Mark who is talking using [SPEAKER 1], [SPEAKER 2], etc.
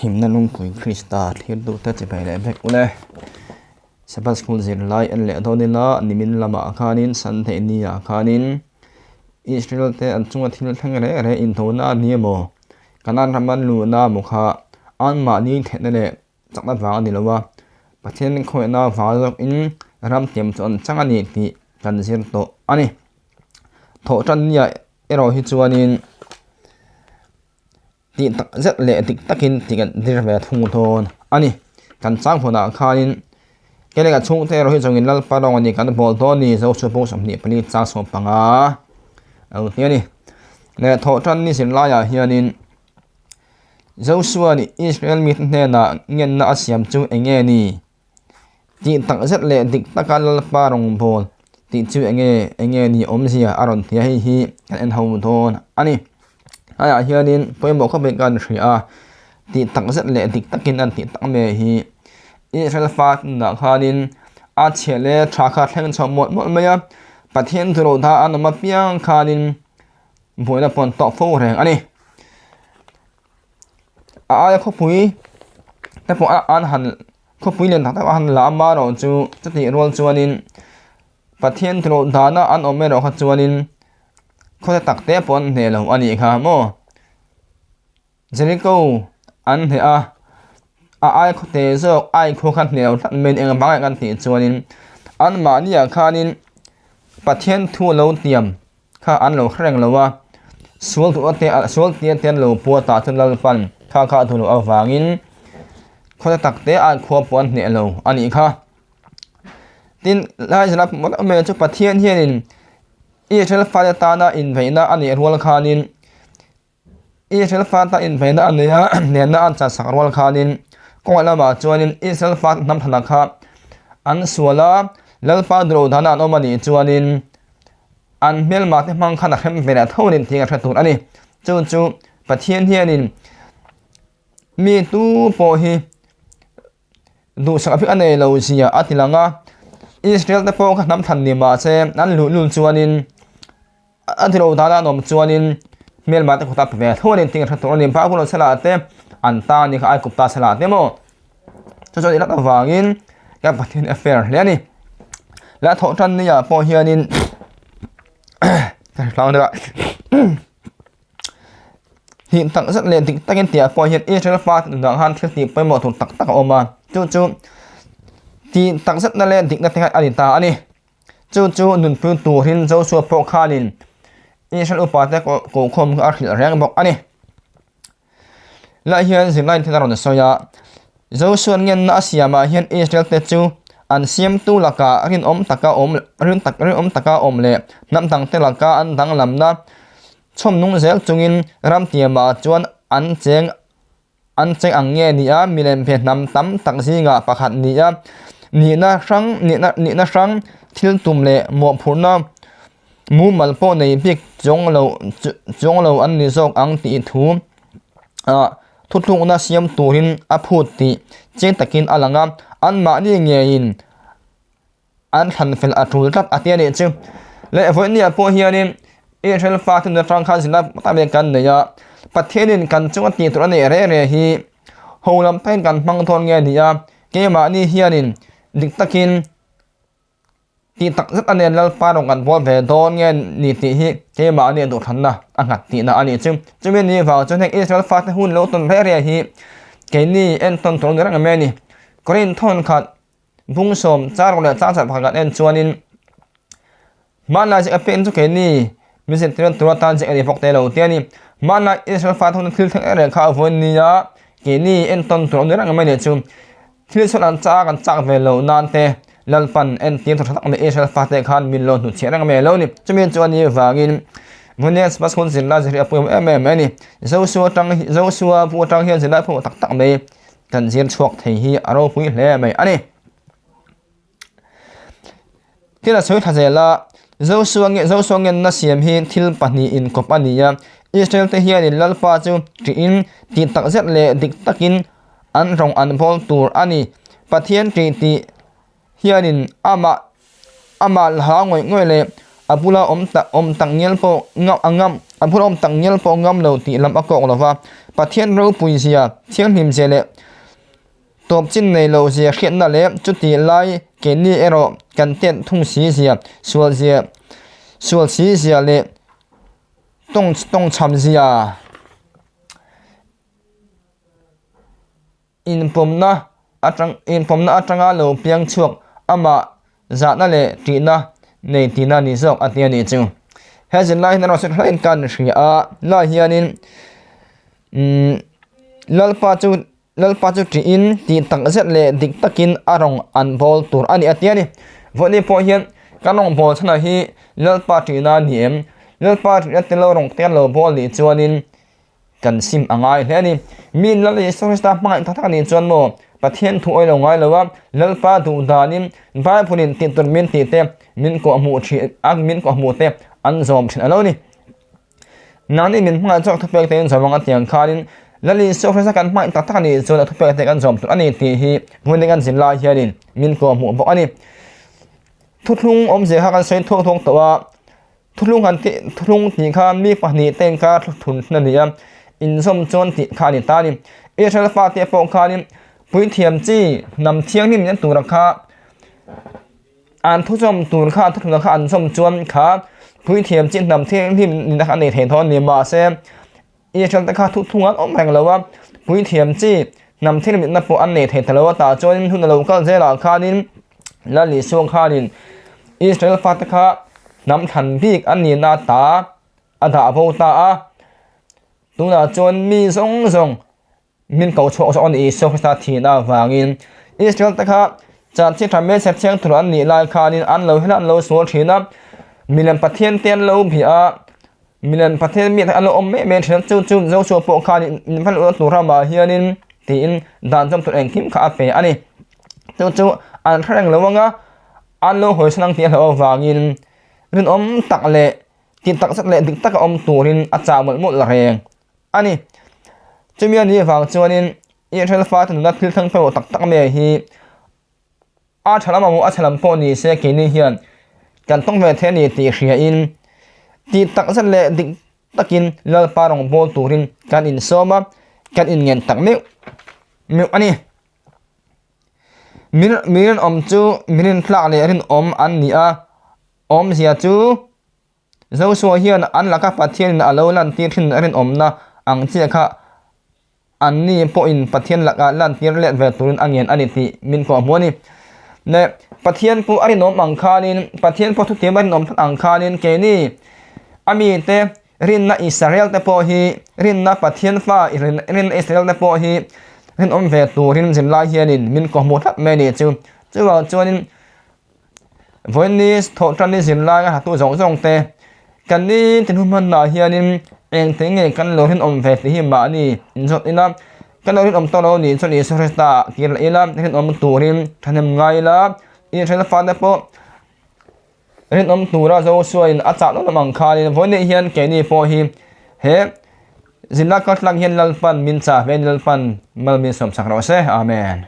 [SPEAKER 1] Himna lungpui Krista thirtute chibai leh vek ule. Sabbath School zirlai en leh dawn ila nimin lamah khanin Sunday ni ah khanin Israel te an chunga thil thleng reh reh inthona a ni emaw Kanan ram an luhna maw kha anmahni theihna leh chakna vang a ni lo a, Pathian khawihna vang zawkin ram tiam chu an chang a ni tih kan zir tawh a ni. Thawhtan nia erawh hi chuanin tih tak zet leh dik takin tih kan zir ve thung dawn a ni. Kan chang hunah khanin kei leh ka chhungte erawh hi zawngin Lalpa rawng a ni kan bawl dawn ni Joshua pawh 24 chang 15 a lo ti a ni. Leh thawhtan ni zir laiah hianin Joshua nih Israel mite hnenah ngenna a siam chu eng nge ni? Tih tak zet leh dik taka Lalpa rawngbâwl tih chu eng nge eng nge ni awmzia a rawn ti a, hei hi kan en ho dawn a ni. Haiah hianin pawimawh khawp in kan hria a, tih tak zet leh dik takin an tih tak mai hi Israel fa tunah khanin a chhia leh tha kha thleng chho mawlh mawlh mai a, Pathian thurohna an awm apiang khanin buaina pawh an tawk fo reng a ni. A aia khawpui te pawh an han khawpui lian tak tak a han la amaherawh chu chutih rual chuanin Pathian tlawh dana an awm erawh kha chuanin khawsa tak te pawh an hneh lo a nih kha maw Jericho an hneh a a aia khawte zawk a inkhua kha hneh lo tlat mai eng vang kan tih chuanin anmahniah khanin Pathian thu a lo tiam. Kha an lo hreng lo a, sual duh ate sual ti ate an lo pua tah chuan Lalpan kha kha a duh loh avangin khawsa tak te a khua pawh an hneh lo a nih kha. Tin, lai zela mai chu Pathian hianin Israel fate tana inbeihna a nih rual khanin Israel fata inbeihna a nei a, hnehna an chan sak rual khanin kawngah lamah chuanin Israel fat hnam thana kha an sual a, Lalpa durodana an awm a nih chuanin an hmelma te hmang khan a hrem ve leh tho a ni tih a hre tur a ni. Chu chu Pathian hianin mi tu pawh hi duhsak vek a nei lo zia a ti lang a, Israel te pawh kha hnam thlan ni mahse an luhlul chuanin a ti lo dana an awm chuanin hmelma te kut a pe ve tho a ni tih a hre tawh a ni. Babulon sala te an ta a ni kha Aigupta sala te maw chu chuan i lat avangin ka Pathian a fair hle a ni. La thawh tan ni ah pawh hianin ka hre deuh a. Hnih tak zet leh dik takin tihah pawh hian Israel fa nunah khan thil tih pawimawh tur tak tak a awm a, chu chu tih tak zetna leh dikna te kha a ni ta a ni. Chu chu nunpui turin Joshua pawh khanin Israel upate kohkhawm kha a hrilh reng bawk a ni. Lai hian zirlai thil a rawn sawi a, Joshua ngenna a siamah hian Israel te chu an siamtu lakah rinawm taka awm rinawm taka awm leh hnam dangte laka an danglamna Chhawm nung zel chungin ram tiamah chuan an cheng an cheng ang nge ni a, milem ve hnam tam tak zingah pakhat ni a, nihna hrang nihna nihna hrang thil tum leh mawhphurhna mumal pawh nei bik chuang lo chuang lo an ni zawk ang tih thu ah thuthlukna siam turin a phut tih chiang takin a lang a, anmahni ngeiin An thlan fel a tul tlat a tia nih chu. Leh vawinia pawh hianin Israel fate nun atang khan zirna tam em kan nei a, Pathianin kan chunga tih tur a neih reh reh hi ho lam takin kan hmang dawn nge ni a, keimahni hianin dik takin tih tak zet a nen Lalpa rawng kan bawl ve dawn nge ni tih hi keimahni a duhthlanna a nghat tihna a nih chu. Chumi ni vang chuan heng Israel fate hun lo tawn reh reh hi keini entawn tur a ni reng em ni. Korinth thawn khat Bung sawm char leh chang char pakhat kan en chuanin hmanlai zek apiang chu keini min zirtir tur atan zek a ni bawk te lo tia ni. Hmanlai Israel fate huna thil thleng reng kha a vawi nia keini entawn tur awm ni reng mai nih chu thil chhuat an chak an chak ve loh nan te Lalpan entir tur tha tak mai Israel fate khan min lo hnutchhiah reng mai lo ni. Chumi chuan ni vangin Vawnia Sabbath hun zirlai zirlai a pawimawh em em mai a ni. Joshua atang Joshua bu atang hian zirlai pawimawh tak tak mai Kan zir chhuak thei hi a ropui hle mai a ni. Thil a sawi tha zel a, Joshua nge Joshua ngenna siam hi thil pahnih inkawp a ni a, Israel te hianin Lalpa chu ṭihin tih tak zet leh dik takin an rawng an bawl tur a ni. Pathian ṭih tih hianin amah amah hlau ngawih ngawih leh a bula awm tak awm tak ngial pawh ngam a ngam a bula awm tak ngial pawh ngam lo tih lam a kawk lo va. Pathian ropui zia, thianghlim zia leh tawp chin nei lo zia hriatna leh chutih lai keini erawh kan tet thung si zia, sual zia, sual si zia leh tawng tawngchham zia. Inpawmna atang inpawmna atanga lo piang chhuak amah zahna leh tihna nei tihna ni zawk a ti a nih chu. He zirlai hian erawh chu hlain kan hria a, lai hianin umm Lalpa chu Lalpa chu ṭihin tih tak zet leh dik takin a rawng an bawl tur a ni a ti a ni. Vawni pawh hian kan rawng bawl chhanah hi Lalpa ṭihna a ni em? Lalpa ṭihna te lo rawng te an lo bawl nih chuanin Kan sim a ngai hle a ni. Mi Lal Isua Krista hmangaih tak tak nih chuan maw Pathian thu awilo ngai lo a, Lalpa duh danin Bible-in tih tur min tih te, min kawh hmuh thin a, min kawh hmuh te an zawm thin a lo ni. Nangni min hmangaih chuan thupek te in zawm ang a tiang khanin Lal Isua Krista kan hmangaih tak tak nih chuan a thupek te kan zawm tur a ni tih hi hmun kan zin lai hianin min kawh hmuh bawk a ni. Thuthlung awmzia kha kan sawi thuak thuak tawh a. Thuthlung han tih thuthlung tih kha mi pahnih te inkar thuthlun a ni a, inzawm chuan tih kha a ni ta a ni. Israel fate pawh khanin puithiam chi hnam thianghlim nen tura kha an thuzawm tur kha an thuthlun kha an zawm chuan kha puithiam chi hnam thianghlim nihna kha a nei thei tho a ni. Mahse Israel te kha thuthlung an awm reng lo a, puithiam chi hnam thil mitna pawh an nei thei ta lo a, tah chuanin hun a lo kal zelah khanin Lal Isua khanin Israel fate kha hnam thlan bik an nihna ta a dah bo ta a, tunah chuan mi zawng zawng min ko chhuak zawk a ni Isua Krista thihna avangin Israel te kha chanchin tha hmeichhe thiang tur an nih lai khanin an lo hel a an lo sual thin a, milem Pathian te an lo bia a. Milan Pathian mi an lo awm mai mai thin a, chu chu Joshua pawh khan in hman ula tur ramah hianin tiin dan zawm tur engkim kha a pe a ni. Chu chu an hre reng lo anga an lo hawisan ang tih a hlauh avangin rinawm tak leh tih tak zet leh dik taka awm turin a chah mawlh mawlh reng a ni. Chumi a nih avang chuanin Israel fate nuna thil thleng pawimawh tak tak mai hi A tha lam amaw a chhe lam pawh ni se keini hian kan tawng ve thei a ni tih hriain tih tak zet leh dik takin Lalpa rawn bawl turin kan insawm a, kan inngen tak meuh meuh a ni. Mi mi rinawm chu mi rintlak leh rinawm an ni a, awmzia chu Joshua hian an laka Pathianin a lo lantir thin rinawmna ang chiah kha Anni pawhin Pathian lakah lantir let ve turin a ngen a ni tih min kawh hmu a ni. Leh Pathian pawh a rinawm ang khanin, Pathian pawh thutiam a rinawm tlat ang khanin keini a mite rinna Israel te pawh hi rinna Pathian fa rinna Israel te pawh hi rinawm ve turin zirlai hianin min kawh hmu tlat mai a ni chu. Chuvang chuanin Vawiin thawhtanni zirlai a hatu zawng zawng te, kan ni tin hmanah hianin engte nge kan lo rinawm ve tih hi mahni inzawt ila, kan lo rinawm tawh lo nih chuan Isua Krista ah kir leh ila, rinawm turin thahnem ngai ila, Israel fate pawh rinawm tura Joshua-in a chah nawlh ang khanin vawiin hian keini pawh hi he zirlai kaltlang hian Lalpan min chah ve a ni, Lalpan mal min sawmsak rawh se. Amen.